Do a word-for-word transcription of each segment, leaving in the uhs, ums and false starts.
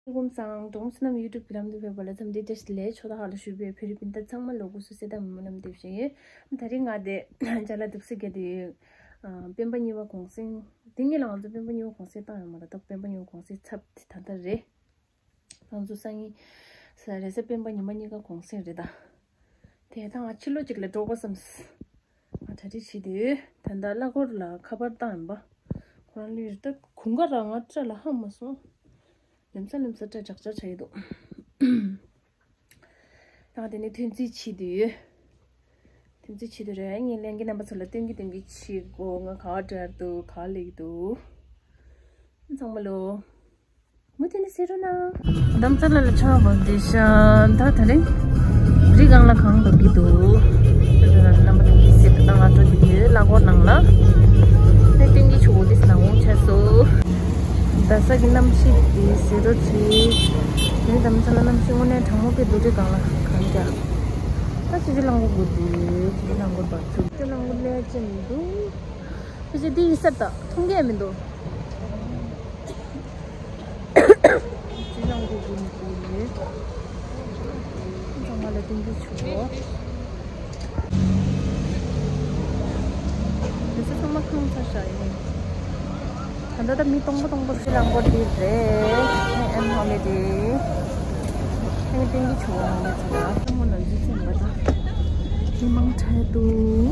སྐུ་ཁམས་བཟང་། གྲོགས་པོ་ཚོ་རྣམས་YouTube གི་ལམ་དུ་ཕེབས་པ་ལ་འཚམས་འདྲི་བཀྲ་ཤིས་བདེ་ལེགས། ཕྱོགས་མཐའ་ཁག་ལ་བཞུགས་པའི་བོད་རིགས་སྤུན་ཟླ་ཚང་མ་ལ་སྐུ་གཟུགས་གསལ་ཐང་སྨོན་ལམ་འདེབས་བཞིན་ཡོད། ད་རིང་ང་དེ་ཅ་ལག་འདུག་སེ་རྒྱག་དུས་ཡོད། ཨ། སྤེན་པ་གཉིས་པ་གུང་སེང་། དེ་སྔོན་ལ་ང་ཚོ་སྤེན་པ་གཉིས་པ་གུང་སེང་བཏང་ཡོད་མ་རེད། ད་སྤེན་པ་གཉིས་པ་གུང་སེང་ཚབ་དེ་ད་ལྟ་རེད། ང་ཚོ་སང་ཉིན་ས་རེས་གཟའ་སྤེན་པ་ཉི་མ་གཉིས་ཀ་གུང་སེང་རེད་ད། དེ་ད་ང་ཕྱི་ལོགས་གཅིག་ལ་འགྲོ་དགོས་བསམས། ང་གྲ་སྒྲིག་བྱེད་དུས་ད་ལྟ་གླ་འཁོར་ལ་ཁ་པར་བཏང་ཡིན་པ། ཁོ་རང་ལུས་ད་གུང་དཀར་ར་ང་སྐྲ་ལ་ཧ་མ་སོང་། ལེམ་ས་ལེམ་ས་སྐྲ་འཇག་འཇག་བྱས་ཡོད་འདུག་ད་དེ་ནས་ཐོན་རྩིས་བྱེད་དུས་ཡོད། ཐོན་རྩིས་བྱེད་དུས་རེད། ངས་ལྷན་རྒྱས་རྣམ་པ་ཚོ་ལ་སྟོན་གྱི་སྟོན་གྱི་བྱེད་དགོས། ང་ག་བ་འགྲོ་ཡ་འདུག་ག་བ་སླེབས་ཀྱི་འདུག་ཚང་མ་ལོ། མུ་མཐུད་ནས་གཟིགས་རོགས་གནང་། དམ་རྩ་ལ་ལ་ཆར་བབས་བསྡད་ཤག་ད་དེ་རིང་རི་སྒང་ལ་གངས་འབབ་ཀྱི་འདུག་རྣམ་པ་ཚོ་གཟིགས་དང་ང་འགྲོ་གི་ཡོད། གླ་འཁོར་ནང་ལ། ད་སྟོན་གྱི་ཆུ་བོ་དེ་ནག་མོ་ཆགས་སོང་། རྡ་ས་གི་གནམ་གཤིས་དེ་གཟིགས་རོགས་གྱིས། དེ་རིང་དམ་རྩ་ལ་གནམ་གཤིས་དངོས་གནས་གྲང་མོ་དཔེ་འདུག་རི་སྒང་ལ་གངས་རྒྱག་ད་ཆུ་ཆུ་རླངས་འཁོར་འགུལ་འདུག་ཆུ་ཆུ་རླངས་འཁོར་འབབ་ཚུགས། ཆུ་རླངས་འཁོར་ལས་ཅི་མི་འདུག་ཁྱོད་ཚོས་འདི་ཡིན་ས་ད་མཐོང་གི་མི་འདུག་ཅི་ལང་གི་ཡིན་དེ། ཚང་མ་ལ་སྟོན་གྱི་ཆུ་བོ། དེ་ཚོ་ཚང་མ་ཁེངས་ཚར་ཤག་ཡིན། ད་ལྟ་ད་མི་སྟོང་པ་སྟོང་པ་ཞིག་རང་སྐོར་འདི་རེད། ཨེམ་ཧོ་ལི་ཌེ། ཨེ་སྟོན་གྱི་ཆུ་བོ་ནང་ལ་ཚང་མ་ནང་འཛུལ་ཟིན་པ་དང་། མི་མང་དྲགས་འདུག་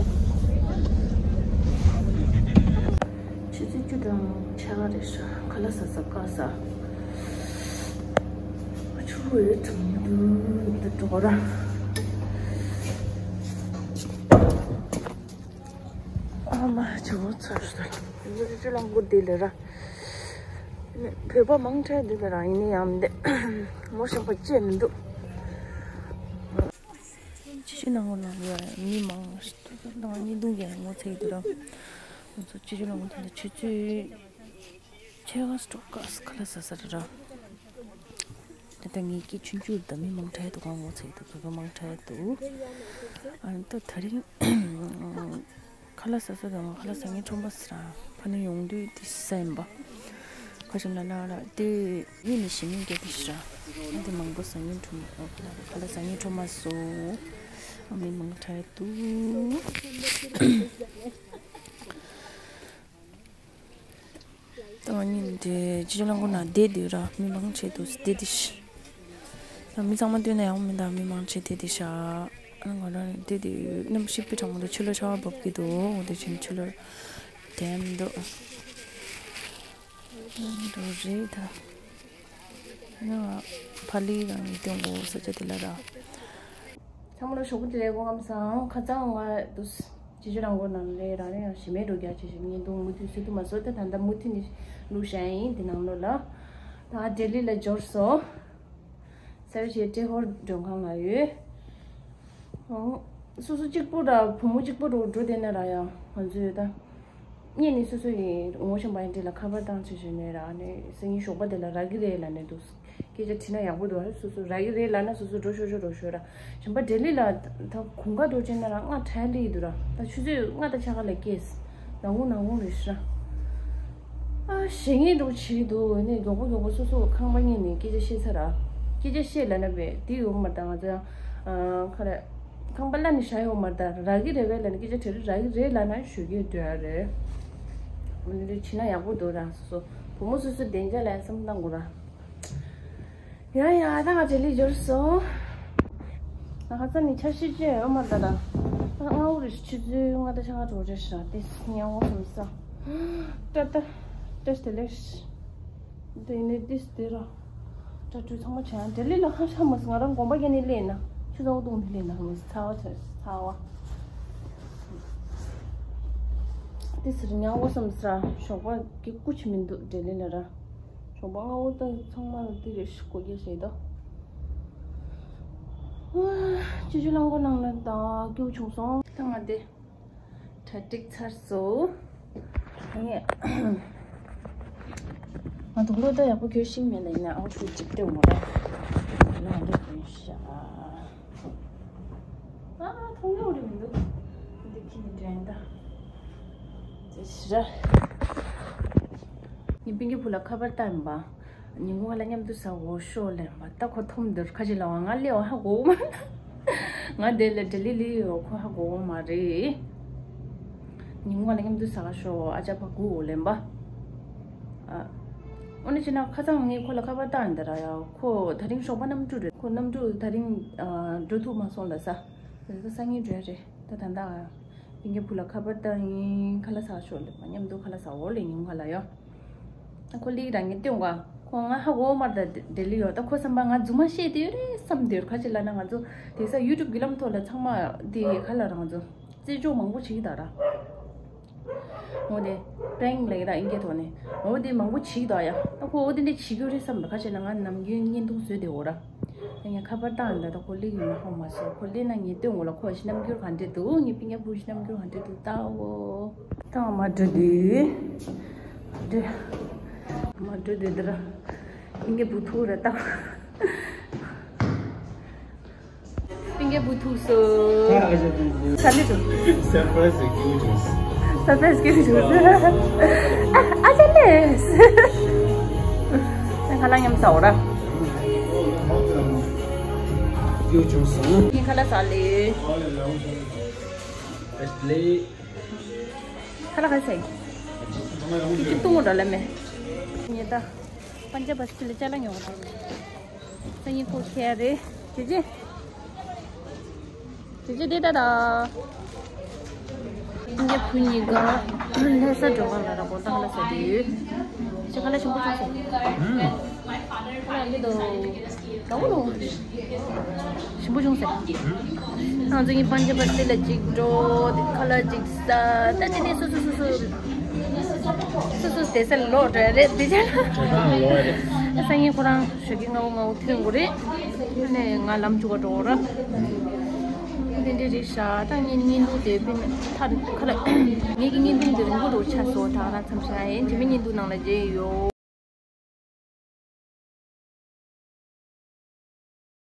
ཆུ་ཚོད་བཅུ་དང་ཕྱེད་ཀ་རེད་ཤག་ཁ་ལག་ཟ་ས་བཀག་ས། ཆུ་བོ་ཡོད་དྲན་མི་འདུག་ད་འགྲོ་ར། ཨ་མ་ཆུ་བོ་ཚར་སོང་། ཆུ་ཆུ་རླངས་འཁོར་དེ་ལ་ར། བོད་པ་མང་དྲགས་འདི་ལ་ར་ཡིན་ནའི་ཡང་འདི་ངོ་ཤེས་པ་ཅི་མི་འདུག་ཆུ་ཆུ་རླངས་འཁོར་ནང་ལ་མི་མང་ཞིག་འདུག་ད་ང་གཉིས་བརྡུངས་ཀྱང་ངོ་ཚ་གི་འདུག་ར། ང་ཚོ་ཆུ་ཆུ་རླངས་འཁོར་དེ་ལ་ཆུ་ཚོད་ཕྱེད་ཀ་སྟོང་ཀ་ཁ་ལག་ཟ་ས་རེད་ར། ད་ལྟ་ངའི་སྐད་ཆུང་ཆུང་རེད་ད། མི་མང་དྲགས་འདུག་ང་ངོ་ཚ་གི་འདུག་བོད་པ་མང་དྲགས་འདུག་ཨ་ནི་ད་དེ་རིང་ཁ་ལག་ཟ་ས་དང་ཁ་ལག་ཟ་མཁན་ཁྲོམ་པ་ཟེར་ར། ཕ་ནི་ཡོང་དུས་དེ་ཟ་ཡིན་པ། ཁ་ཤས་ལ་ན་ར་དེ་གཉིས་ནས་ཞེ་མེད་སྐད་དེ་ཤི་ར། དེ་མང་པོ་ཟ་མཁན་ཁྲོམ་ཁ་ལག་ཟ་མཁན་ཁྲོམ་པ་བཟོ། མི་མང་དྲགས་འདུག་ད་ང་གཉིས་དེ་ཆུ་ཆུ་རླངས་འཁོར་ནང་བསྡད་དུས་ར་མི་མང་དྲགས་འདུག་བསྡད་དེ་ཤི། ད་མི་ཚང་མ་བསྡད་ན་ཡག་མི་འདུག་མི་མང་དྲགས་བསྡད་དེ་ཤི། ང་རང་བསྡད་དེ་གནམ་གཤིས་དཔེ་གྲང་མོ་འདུག་ཆུ་ལོག་ཆར་པ་འབབ་ཀྱི་འདུག་འོ་དེ་བཞིན་ཆུ་ལོག་དེ་མི་འདུག་འགྲོ་རེད་ད། ཡང་ཕ་ལི་རང་གི་སྟོན་གོ་ས་ཆ་དེ་ལ་ར། ཚང་མ་ལ་ཞོགས་པ་བདེ་ལེགས། སྐུ་ཁམས་བཟང་། ཁ་སང་ང་དུ་ཆུ་ཆུ་རླངས་འཁོར་ནང་ལས་རང་རེ་ཡང་ཞེ་མེད་འགྲོ་རྒྱག་བྱེད་བཞིན་བརྙན་ཐུང་མུ་མཐུད་བཟོ་ཐུབ་མ་སོང་། ད་ད་ལྟ་མུ་མཐུད་ནས་བླུགས་བཞག་ཡིན་འདི་ནང་ལོགས་ལ། ད་ལྡི་ལི་ལ་འབྱོར་སོང་། ས་ཡོ་ཆེ་ཏྲེ་ཧོར་མགྲོན་ཁང་ལ་ཡོད། ཨང་། སོ་སོ་གཅིག་པུ་ར་བུ་མོ་གཅིག་པུ་རུ་འགྲོ་བསྡད་ན་ར་ཡང་ང་ཚོས་ད། གཉིས་ནི་སོ་སོ་ཡི་ངོ་ཤེས་པ་ཡིན་དེ་ལ་ཁ་པར་བཏང་ཆེ་ཆེ་ནས་ར་ནས་སང་ཉིན་ཞོགས་པ་དེ་ལ་རག་གི་རེད་ལབ་ནས་འདུག་སྐད་ཆ་དྲིས་ན་ཡག་པོ་འདུག་ཨ་སོ་སོ་རག་གི་རེད་ལབ་ན་སོ་སོ་འགྲོ་ཤོག་ཤོག་འགྲོ་ཤོག་ར། གཞན་པ་ལྡི་ལི་ལ་ད་གུང་དཀར་འགྲོ་ཆེ་ན་ར་ལྔ་ཁྲལ་ལི་འདུག་ར། ད་ཆུ་ཚོད་ལྔ་དང་ཕྱེད་ཀ་ལ་སྐྱེས། ནག་མོ་ནག་མོ་རེད་ཤི་ར། ཨ་ཞེ་ངེས་འགྲོ་བྱེད་འདུག་ནས་མགྱོགས་པོ་མགྱོགས་པོ་སོ་སོ་ཁང་པ་གཉིས་ནས་སྐད་ཆ་བཤད་ཚར་ར། སྐད་ཆ་བཤད་ལབ་ན་བས་དེ་ཡོང་མ་ད་ང་ཚོ་ཡང་ཁ་རེ། ཁང་པ་ལ་ནི་བཞག་ཡོད་མ་རེད་ད། རག་གི་རེད་པས་ལབ་ནི་སྐད་ཆ་དྲིས་ར། རག་གི་རེད་ལབ་ན་ཞུ་རྒྱུ་འདོད་ཡ་རེད། འོ་འདི་བྱེད་ན་ཡག་པོ་འདུག་ར། སོ་སོ་བུ་མོ་སོ་སོ་བདེ་འཇགས་ལ་བསམ་བློ་བཏང་དགོས་ར། ཡ་ཡ་ད་ང་ལྡི་ལི་འབྱོར་སོང་། ང་ཁ་ས་ནི་འཆར་གཞི་ཅི་ཡོད་མ་རེད་ད། ད་སྔ་པོ་རེད་ཆུ་ཚོད་ལྔ་དང་ཕྱེད་ཀ་འགྲོ་རེད་ཤག་དེ་སྙན་བོ་སོང་ས། ཏ་ཏ་ཏ་ཏ་ལེ། དེ་ནས་དེ་དེ་ར། ད་དུས་ཚང་མ་བྱས་ན་ལྡི་ལི་ལ་ཧ་ཤ་མ་སོང་། ང་རང་དགོན་པ་བརྒྱད་ནས་སླེབས་ན་ཆུ་ཚ་བོ་བཏུང་ནས་སླེབས་ན་མི་ཚ་བ་ཚ་བ། དེ་ཟེར་ཉང་བོ་སམ་ས་ཞོགས་པ་གི་སྐུ་ཅི་མི་འདུག་ལྡི་ལི་ལ་ར། ཞོགས་པ་སྔ་བོ་ད་ཚང་མ་ལ་དེ་རེ་ཞིག་གོ་རྒྱུ་བྱེད་དོ། ཆུ་ཆུ་རླངས་འཁོར་ནང་ལ་ད་སྐྱུག་བྱུང་སོང་། ད་ང་དེ། གྲ་སྒྲིག་ཚར་སོང་། ངས་ང་དུག་ལོག་ད་ཡག་པོ་གྱོན་ཤེས་མེད་ལ་ཡིན་ན་ཨའུ་ཤུ་ཅིག་སྟེར་འོང་ར། ང་འདི་གྱོན་ཤག་ཨ་མཐོང་ཡོད་རེད་མི་འདུག་འདི་ཁྱི་ནི་འདྲ་ཡིན་ད། ཅེས་ཤི་ར། ངས་པིང་གི་བུ་ལ་ཁ་པར་བཏང་ཡིན་པ། ཉིན་གུང་ལ་མཉམ་དུ་ཟ་འོ་ཤོག་ལེན་པ། ད་ཁོ་ཐོམ་འདིར་ཁ་ཅིག་ལ་བ་ང་ལེའོ་ཧ་གོ་མ། ང་དེ་ལ་ལྡི་ལི་ལི་ཡོ་ཁོ་ཧ་གོ་མ་རེད། ཉིན་གུང་ལ་མཉམ་དུ་ཟ་ག་ཤོག་ཨ་ཅག་ཕ་གུ་འོ་ལེན་པ། ཨ། འོ་ན་ཅི་ན་ཁ་སང་ངས་ཁོ་ལ་ཁ་པར་བཏང་ཡིན་ད་ར་ཡ། ཁོ་ད་རིང་ཞོགས་པ་གནམ་གྲུ་རེད། ཁོ་གནམ་གྲུ་ད་རིང་ཨ་འགྲོ་ཐུབ་མ་སོང་ལ་ས། ད་སང་ཉིན་འགྲོ་ཡ་རེད། ད་ད་ད། སྤུན་ཀྱག་བུ་ལ་ཁ་པར་བཏང་ཡིན། ཁ་ལག་ཟ་ཤོག་ལེ། མཉམ་དུ་ཁ་ལག་ཟ་འོ་ལེ། ཉིན་གུང་ཁ་ལག་ཡོ། ཁོ་ལིག་རང་ངས་སྟོན་ག་ཁོ་ང་ཧ་གོ་མ་ད་ལྡི་ལི་ཡོ། ད་ཁོ་བསམ་པ་ང་རྫུན་མ་བཤད་དེ་ཡོད་རེད་བསམ་དེ་ཡོད། ཁ་ཅིག་ལ་ན་ང་ཚོ་དེ་ས་ཡུ་ཊུབ་བརྒྱུད་ལམ་ཐོག་ལ་ཚང་མ་དེ་ཁ་ལག་རང་ཚོ་རྩེད་འཇོག་མང་པོ་བྱེད་ཀྱི་ད་ར། འོ་དེ་པྲེང་ལེགས་ར་ཨིན་སྐད་ཐོག་ནས། འོ་དེ་མང་པོ་བྱེད་ཀྱི་ད་ཡ། ད་ཁོ་འོ་དེ་འདྲ་བྱེད་ཀྱི་ཡོད་རེད་བསམ་ད། ཁ་ཅིག་ལ་ང་ནམ་རྒྱུན་བརྙན་ཐུང་བཟོས་དེ་འོ་ར། ངས་ཁ་པར་བཏང་ཡིན་ད། ད་ཁོ་ལིག་ཡིན་ན་ཧོ་མ་སོ། ཁོ་ལིག་ན་ངས་སྟོན་འོ་ལ། ཁོ་ཞིག་རྣམ་འགྱུར་ག་འདྲ་འདུག་ངའི་སྤུན་ཀྱག་བུ་ཞིག་རྣམ་འགྱུར་ག་འདྲ་འདུག་ལྟ་འོ། ད་མ་འགྲོ་དུས་འདྲ། མ་འགྲོ་དུས་འདྲ། སྤུན་ཀྱག་བུ་ཐུག་ར་ལྟ། སྤུན་ཀྱག་བུ་ཐུག་སོ། ས་ལེ་དུ། སར་པ་རའི་སི་གི་བྱུང་སོང་། སར་པ་རའི་སི་གི་བྱུང་སོང་། ཨ་ཨ་ཅག་ལེ། ཁ་ལག་མཉམ་ཟ་འོ་ར། གི་བྱུང་སོང་། ངས་ཁ་ལག་ཟ་ལེ། ལེ། ཁ་ལག་ག་ཟ་ཡིན། ཁྱི་ཁྱི་ཏུང་ར་ལ་མེ། ཉེ་ད། པན་ཇ་བ་སི་ལ་ཅ་ལག་ཉོ་བ་དང་། སང་ཉིན་ཁོ་ཁྱེར་རེད། ཇེ་ཇེ། ཇེ་ཇེ་དེ་ད་ད། སྤུན་ཀྱག་བུ་གཉིས་ཀ་ལྷ་ས་འགྲོ་ག་ལ་ར་གོ་ཏང་ལ་ས་དུས། ཅི་ཁ་ལག་ཞིམ་པོ་བྱུང་སོང་། ཁ་ལག་འདི་དང་། ལ་འོ་ལོ། ཞིམ་པོ་བྱུང་སོང་། ང་ཚོ་གཉིས་པན་ཇ་བ་སི་ལ་གཅིག་འགྲོ། ཁ་ལག་གཅིག་ཟ། ད་ཅི་ནས་སོ་སོ་སོ་སོ། སོ་སོ་དེ་སར་ལོག་འགྲོ་རེད་དེ་ཅི། ཇ་ཁང་ལོག་རེད། ད་སང་ཉིན་ཁོ་རང་ཞོགས་ཀས་སྔ་བོ་སྔ་བོ་ཐོན་དགོས་རེད། ནས་ང་ལམ་འཇུག་ག་འགྲོ་ར། དེ་འདྲ་རེད་ཤག་ད་ངའི་བརྙན་ཐུང་དེ་པིན་ཐར་ཁ་ལ། ངའི་གི་བརྙན་ཐུང་དེ་རིང་པོ་འགྲོ་ཆགས་སོང་། ད་ང་མཚམས་བཞག་ཡིན། རྗེས་མའི་བརྙན་ཐུང་ནང་ལ་མཇལ་ཡོང་།